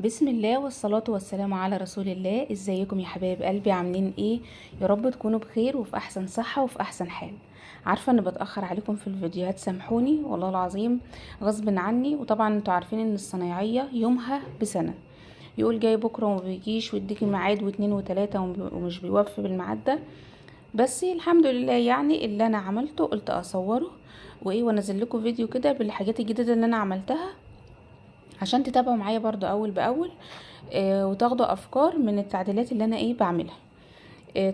بسم الله والصلاة والسلام على رسول الله. ازيكم يا حبايب قلبي؟ عاملين ايه؟ يا رب تكونوا بخير وفي احسن صحة وفي احسن حال. عارفة اني بتأخر عليكم في الفيديوهات، سامحوني والله العظيم غصب عني. وطبعا انتوا عارفين ان الصنايعية يومها بسنة، يقول جاي بكرة وما بيجيش، ويديكي ميعاد واتنين وتلاتة ومش بيوفي بالميعاد ده. بس الحمد لله يعني اللي انا عملته قلت اصوره وايه وانزل لكم فيديو كده بالحاجات الجديدة اللي انا عملتها عشان تتابعوا معايا برضو اول باول، وتاخدوا افكار من التعديلات اللي انا ايه بعملها.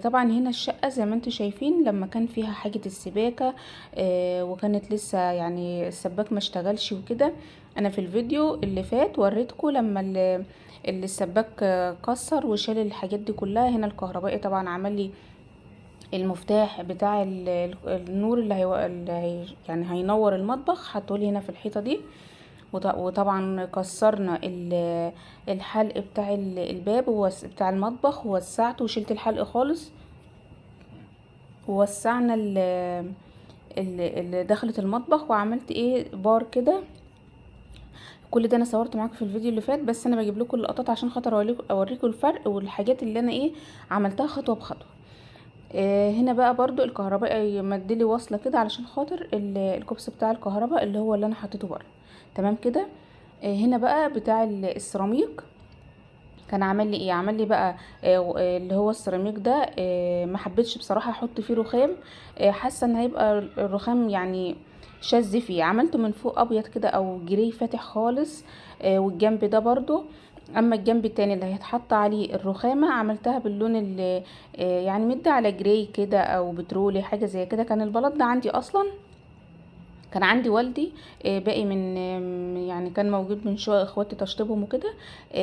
طبعا هنا الشقة زي ما انتم شايفين لما كان فيها حاجة السباكة، وكانت لسه يعني السباك ما اشتغلش وكده. انا في الفيديو اللي فات وريتكم لما اللي السباك كسر وشال الحاجات دي كلها. هنا الكهربائي طبعا عمل لي المفتاح بتاع النور اللي هي يعني هينور المطبخ، حطولي هنا في الحيطة دي. وطبعا كسرنا الحلق بتاع الباب بتاع المطبخ، ووسعته وشلت الحلق خالص، ووسعنا اللي دخلت المطبخ، وعملت ايه بار كده. كل ده انا صورت معاكم في الفيديو اللي فات، بس انا بجيب لكم اللقطات عشان خاطر اوريكم الفرق والحاجات اللي انا ايه عملتها خطوة بخطوة. هنا بقى برضو الكهربائي مدلي وصله كده علشان خاطر الكوبس بتاع الكهرباء اللي هو اللي انا حطيته بره، تمام كده. هنا بقى بتاع السيراميك كان عمل لي ايه، عمل لي بقى اللي هو السيراميك ده، ما حبيتش بصراحة احط فيه رخام، حاسه ان هيبقى الرخام يعني شاذ فيه. عملته من فوق ابيض كده او جري فاتح خالص، والجنب ده برضو. اما الجنب التاني اللي هيتحط عليه الرخامه عملتها باللون اللي يعني مد على جري كده او بترولي، حاجة زي كده. كان البلاط ده عندي اصلا، كان عندي والدي، باقي من يعني كان موجود من شوية اخواتي تشطيبهم وكده،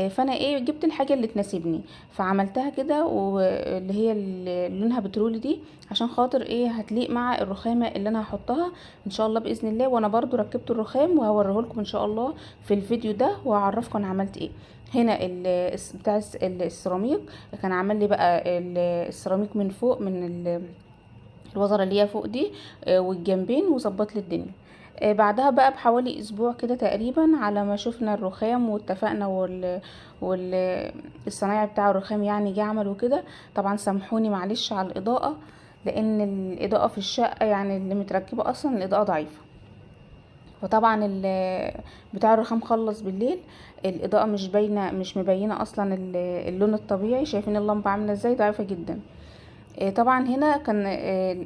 فانا ايه جبت الحاجة اللي تناسبني فعملتها كده، واللي هي اللي لونها بترولي دي عشان خاطر ايه هتليق مع الرخامه اللي انا هحطها ان شاء الله باذن الله. وانا برضو ركبت الرخام وهوريه لكم ان شاء الله في الفيديو ده، وهعرفكم انا عملت ايه. هنا بتاع السيراميك كان عمل لي بقى السيراميك من فوق من الوزره اللي هي فوق دي، والجنبين، وظبط لي الدنيا. بعدها بقى بحوالي اسبوع كده تقريبا على ما شفنا الرخام واتفقنا والصنايعي بتاع الرخام يعني جه عمل وكده. طبعا سامحوني معلش على الاضاءة، لان الاضاءة في الشقة يعني اللي متركبه اصلا الاضاءة ضعيفة، فطبعا بتاع الرخام خلص بالليل، الاضاءة مش باينة، مش مبينة اصلا اللون الطبيعي. شايفين اللمبة عامله ازاي؟ ضعيفة جدا. طبعا هنا كان،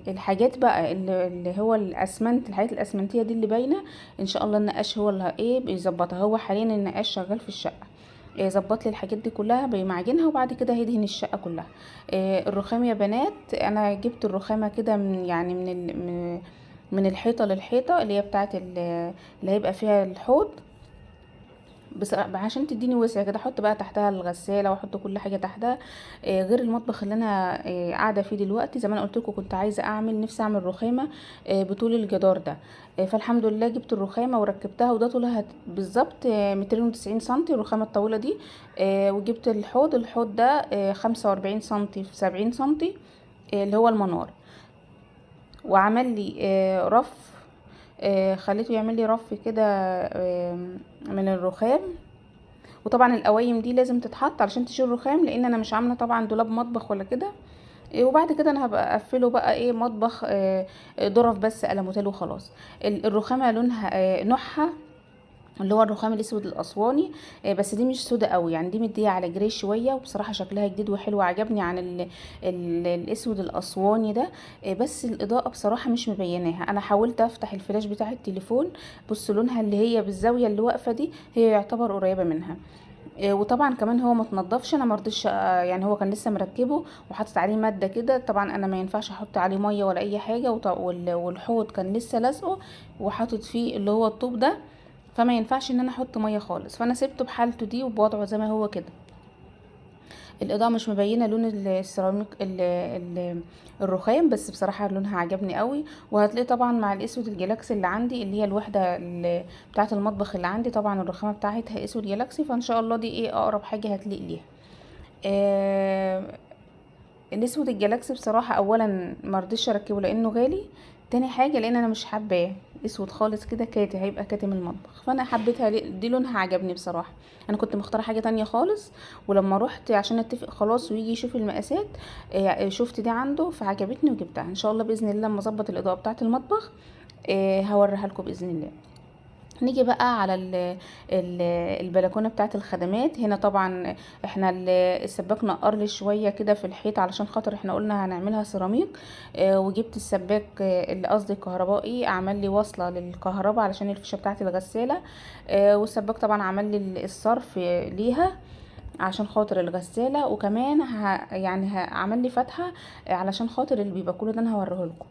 الحاجات بقى اللي هو الاسمنت، الحاجات الاسمنتيه دي اللي باينة ان شاء الله النقاش هو اللي ايه بيظبطها. هو حاليا النقاش شغال في الشقة، ظبط لي الحاجات دي كلها بيمعجنها، وبعد كده هيدهن الشقة كلها. الرخام يا بنات انا جبت الرخامه كده من يعني من من الحيطة للحيطه اللي هي بتاعه اللي هيبقى فيها الحوض، بس عشان تديني وسع كده. احط بقى تحتها الغسالة واحط كل حاجة تحتها، غير المطبخ اللي انا قاعدة فيه دلوقتي. زي ما انا قلت لكم كنت عايزه اعمل، نفسي اعمل رخامه، بطول الجدار ده، فالحمد لله جبت الرخامه وركبتها، وده طولها بالظبط، 290 سنتي الرخامه الطويلة دي، وجبت الحوض، الحوض ده، 45 سنتي في 70 سنتي، اللي هو المنار. وعمل لي، رف، خليته يعمل لي رف كده، من الرخام. وطبعا القوايم دي لازم تتحط علشان تشيل الرخام، لان انا مش عامله طبعا دولاب مطبخ ولا كده. وبعد كده انا هبقى اقفله بقى ايه مطبخ، ظرف بس قلموتيل وخلاص. الرخامه لونها، نوعها اللي هو الرخام الاسود الاسواني، بس دي مش سودا قوي، يعني دي مديه على جري شوية، وبصراحة شكلها جديد وحلو، عجبني عن الاسود الاسواني ده. بس الاضاءة بصراحة مش مبيناها، انا حاولت افتح الفلاش بتاع التليفون، بصوا لونها اللي هي بالزاوية اللي واقفة دي هي يعتبر قريبه منها. وطبعا كمان هو ما تنضفش، انا ما رضيتش، يعني هو كان لسه مركبة وحاطط عليه مادة كده، طبعا انا ما ينفعش احط عليه مية ولا اي حاجة، والحوض كان لسه لازقه وحاطط فيه اللي هو الطوب ده، فما ينفعش ان انا احط مية خالص، فانا سبته بحالته دي وبوضعه زي ما هو كده. الاضاءة مش مبينة لون السيراميك الرخام، بس بصراحة لونها عجبني قوي. وهتلاقيه طبعا مع الاسود الجلاكسي اللي عندي، اللي هي الوحدة بتاعه المطبخ اللي عندي، طبعا الرخامه بتاعتها اسود جلاكسي، فان شاء الله دي ايه اقرب حاجة هتليق ليها. الاسود الجلاكسي بصراحة اولا ما رضيتش اركبه لانه غالي، تاني حاجة لان انا مش حباه اسود خالص كده، كاتي هيبقى كاتم المطبخ، فانا حبيتها دي لونها عجبني بصراحة. انا كنت مختاره حاجة تانية خالص، ولما روحت عشان اتفق خلاص ويجي يشوف المقاسات شفت دي عنده فعجبتني وجبتها. ان شاء الله باذن الله لما اظبط الاضاءة بتاعه المطبخ هوريها لكم باذن الله. نيجي بقى على ال ال البلكونه بتاعه الخدمات. هنا طبعا احنا السباك نقر لي شوية كده في الحيط علشان خاطر احنا قلنا هنعملها سيراميك، وجبت السباك اللي قصدي الكهربائي عمل لي وصله للكهرباء علشان الفيشه بتاعه الغسالة، والسباك طبعا عمل لي الصرف ليها عشان خاطر الغسالة، وكمان يعني عمل لي فتحه علشان خاطر البيبه. كل ده انا هوريه لكم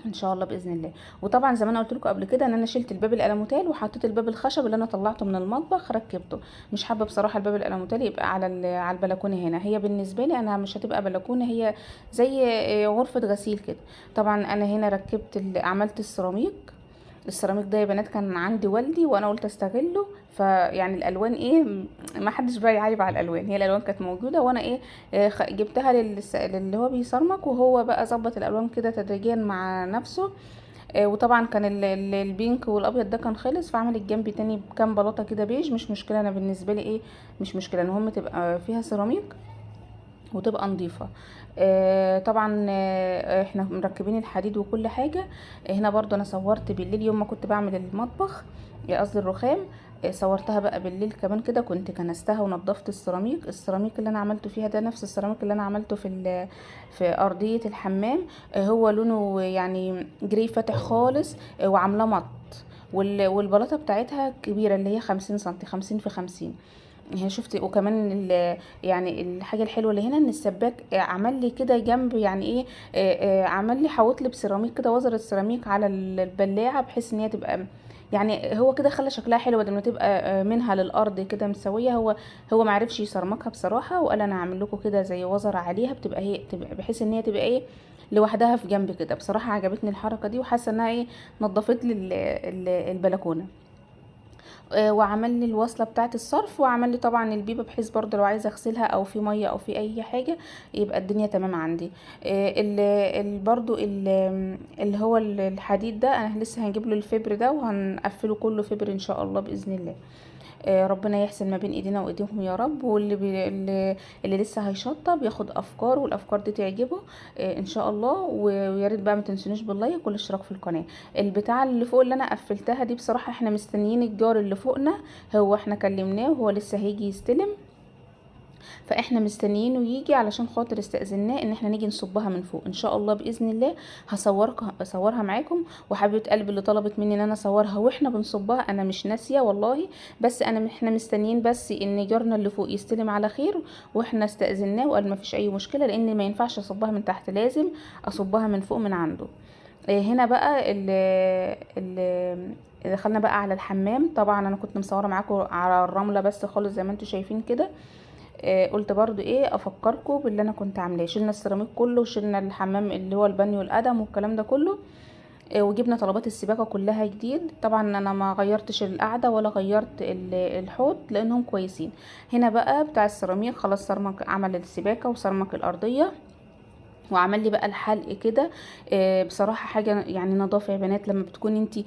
ان شاء الله باذن الله. وطبعا زي ما انا قلت لكم قبل كده ان انا شلت الباب الالموتال وحطيت الباب الخشب اللي انا طلعته من المطبخ ركبته. مش حابة بصراحة الباب الالموتال يبقى على البلكونه هنا، هي بالنسبة لي انا مش هتبقى بلكونة، هي زي غرفة غسيل كده. طبعا انا هنا ركبت عملت السيراميك. السيراميك ده يا بنات كان عندي والدي وانا قلت استغله، فيعني الالوان ايه ما حدش بقى يعيب على الالوان، هي الالوان كانت موجودة وانا ايه جبتها للي هو بيصرمك، وهو بقى ظبط الالوان كده تدريجيا مع نفسه. وطبعا كان البينك والابيض ده كان خلص، فعمل الجنب تاني بكام بلاطة كده بيج، مش مشكلة انا بالنسبة لي ايه مش مشكلة، المهم تبقى فيها سيراميك وتبقى نظيفة. طبعا احنا مركبين الحديد وكل حاجة. هنا برضو انا صورت بالليل يوم ما كنت بعمل المطبخ قصدي الرخام، صورتها بقى بالليل كمان كده، كنت كنستها ونظفت السيراميك. السيراميك اللي انا عملته فيها ده نفس السيراميك اللي انا عملته في ارضية الحمام، هو لونه يعني gray فاتح خالص، وعاملاه مط، والبلاطه بتاعتها كبيرة اللي هي 50 سنتي، 50 في 50. هي شفتي. وكمان يعني الحاجة الحلوة اللي هنا ان السباك عمل لي كده جنب، يعني ايه عمل لي حوط لي بسيراميك كده، وزر السيراميك على البلاعة بحيث ان هي تبقى يعني هو كده خلى شكلها حلو بدل ما تبقى منها للارض كده مسويه. هو معرفش يسرمكها بصراحة، وقال انا هعمل لكم كده زي وزر عليها، بتبقى هي تبقى بحيث ان هي تبقى ايه لوحدها في جنب كده. بصراحة عجبتني الحركة دي، وحاسه انها ايه نظفت لي البلكونه. وعمل لي الوصلة بتاعه الصرف، وعمل لي طبعا البيبه بحيث برضه لو عايزه اغسلها او في مية او في اي حاجة يبقى الدنيا تمام عندي. برضه اللي هو الحديد ده انا لسه هنجيب له الفبر ده وهنقفله كله فبر ان شاء الله باذن الله. ربنا يحسن ما بين ايدينا وايديهم يا رب. واللي اللي لسه هيشطب ياخد افكار والافكار دي تعجبه ان شاء الله. ويا ريت بقى ما تنسونيش بال like والاشتراك في القناة. البتاع اللي فوق اللي انا قفلتها دي بصراحة احنا مستنيين الجار اللي فوقنا، هو احنا كلمناه وهو لسه هيجي يستلم، فاحنا مستنيينه يجي علشان خاطر استاذناه ان احنا نيجي نصبها من فوق ان شاء الله باذن الله. هصورها معاكم. وحبيبه قلبي اللي طلبت مني ان انا اصورها واحنا بنصبها، انا مش ناسيه والله، بس احنا مستنيين بس ان جارنا اللي فوق يستلم على خير، واحنا استاذناه وقال ما فيش اي مشكلة، لان ما ينفعش اصبها من تحت، لازم اصبها من فوق من عنده. هنا بقى دخلنا بقى على الحمام. طبعا انا كنت مصوره معاكم على الرملة بس خالص زي ما انتم شايفين كده. قلت برضو ايه افكركم باللي انا كنت عاملاه. شلنا السيراميك كله، وشلنا الحمام اللي هو البانيو القدم والكلام ده كله، وجبنا طلبات السباكه كلها جديد. طبعا انا ما غيرتش القعدة ولا غيرت الحوض لانهم كويسين. هنا بقى بتاع السيراميك خلاص سرمك، عمل السباكه وسرمك الارضية، وعمل لي بقى الحلق كده. بصراحة حاجة يعني نظافة يا بنات لما بتكون انتي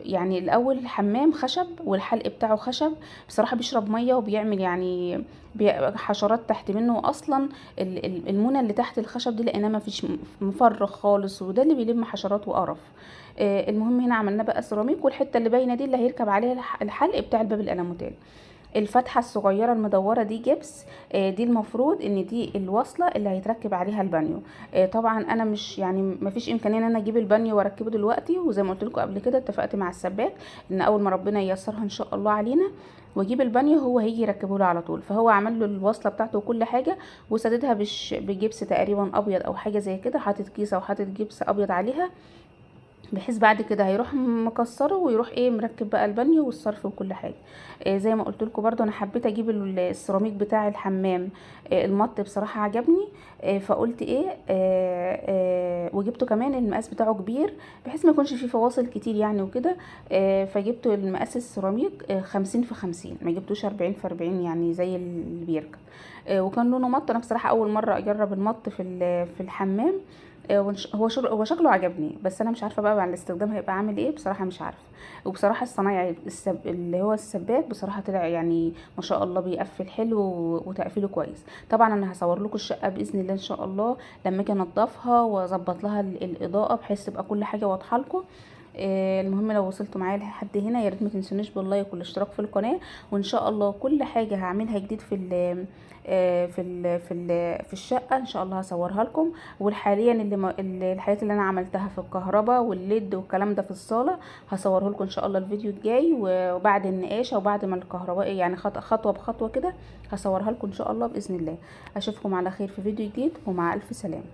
يعني الاول الحمام خشب والحلق بتاعه خشب، بصراحة بيشرب مية وبيعمل يعني حشرات تحت منه. اصلا المونه اللي تحت الخشب دي لقيناها ما فيش مفرغ خالص، وده اللي بيلم حشرات وقرف. المهم هنا عملنا بقى سيراميك، والحتة اللي باينة دي اللي هيركب عليها الحلق بتاع الباب الالموتال. الفتحة الصغيرة المدوره دي جبس، دي المفروض ان دي الوصلة اللي هيتركب عليها البانيو. طبعا انا مش يعني مفيش امكانية ان انا اجيب البانيو واركبه دلوقتي، وزي ما قلت لكم قبل كده اتفقت مع السباك ان اول ما ربنا ييسرها ان شاء الله علينا واجيب البانيو هو هيجي يركبه له على طول. فهو عمل له الوصلة بتاعته وكل حاجة، وسددها بجبس تقريبا ابيض او حاجة زي كده، حاطط كيسه وحاطط جبس ابيض عليها، بحيث بعد كده هيروح مكسرة ويروح ايه مركب بقى البانيو والصرف وكل حاجة. زي ما قلت لكم برده انا حبيت اجيب السيراميك بتاع الحمام، المط بصراحة عجبني، فقلت ايه وجبته كمان المقاس بتاعه كبير بحيث ما يكونش فيه فواصل كتير يعني وكده. فجبت المقاس السيراميك 50 في 50، ما جبتوش 40 في 40 يعني زي اللي بيركب. وكان لونه مط. انا بصراحة اول مرة اجرب المط في الحمام. هو شكله عجبني، بس انا مش عارفه بقى مع الاستخدام هيبقى عامل ايه، بصراحة مش عارفه. وبصراحة الصنايعي اللي هو السباك بصراحة طلع يعني ما شاء الله بيقفل حلو وتقفيله كويس. طبعا انا هصور لكم الشقة باذن الله ان شاء الله لما اجي انضفها واظبط لها الاضاءة بحيث تبقى كل حاجة واضحة لكم. المهم لو وصلتوا معايا لحد هنا يا ريت ما تنسونيش بال like والاشتراك في القناة، وان شاء الله كل حاجة هعملها جديد في الشقة ان شاء الله هصورها لكم. والحاليا الحاجات اللي انا عملتها في الكهرباء وال LED والكلام ده في الصاله هصوره لكم ان شاء الله الفيديو الجاي، وبعد النقاشه وبعد ما الكهربائي يعني خطوة بخطوة كده هصورها لكم ان شاء الله باذن الله. اشوفكم على خير في فيديو جديد، ومع الف سلامه.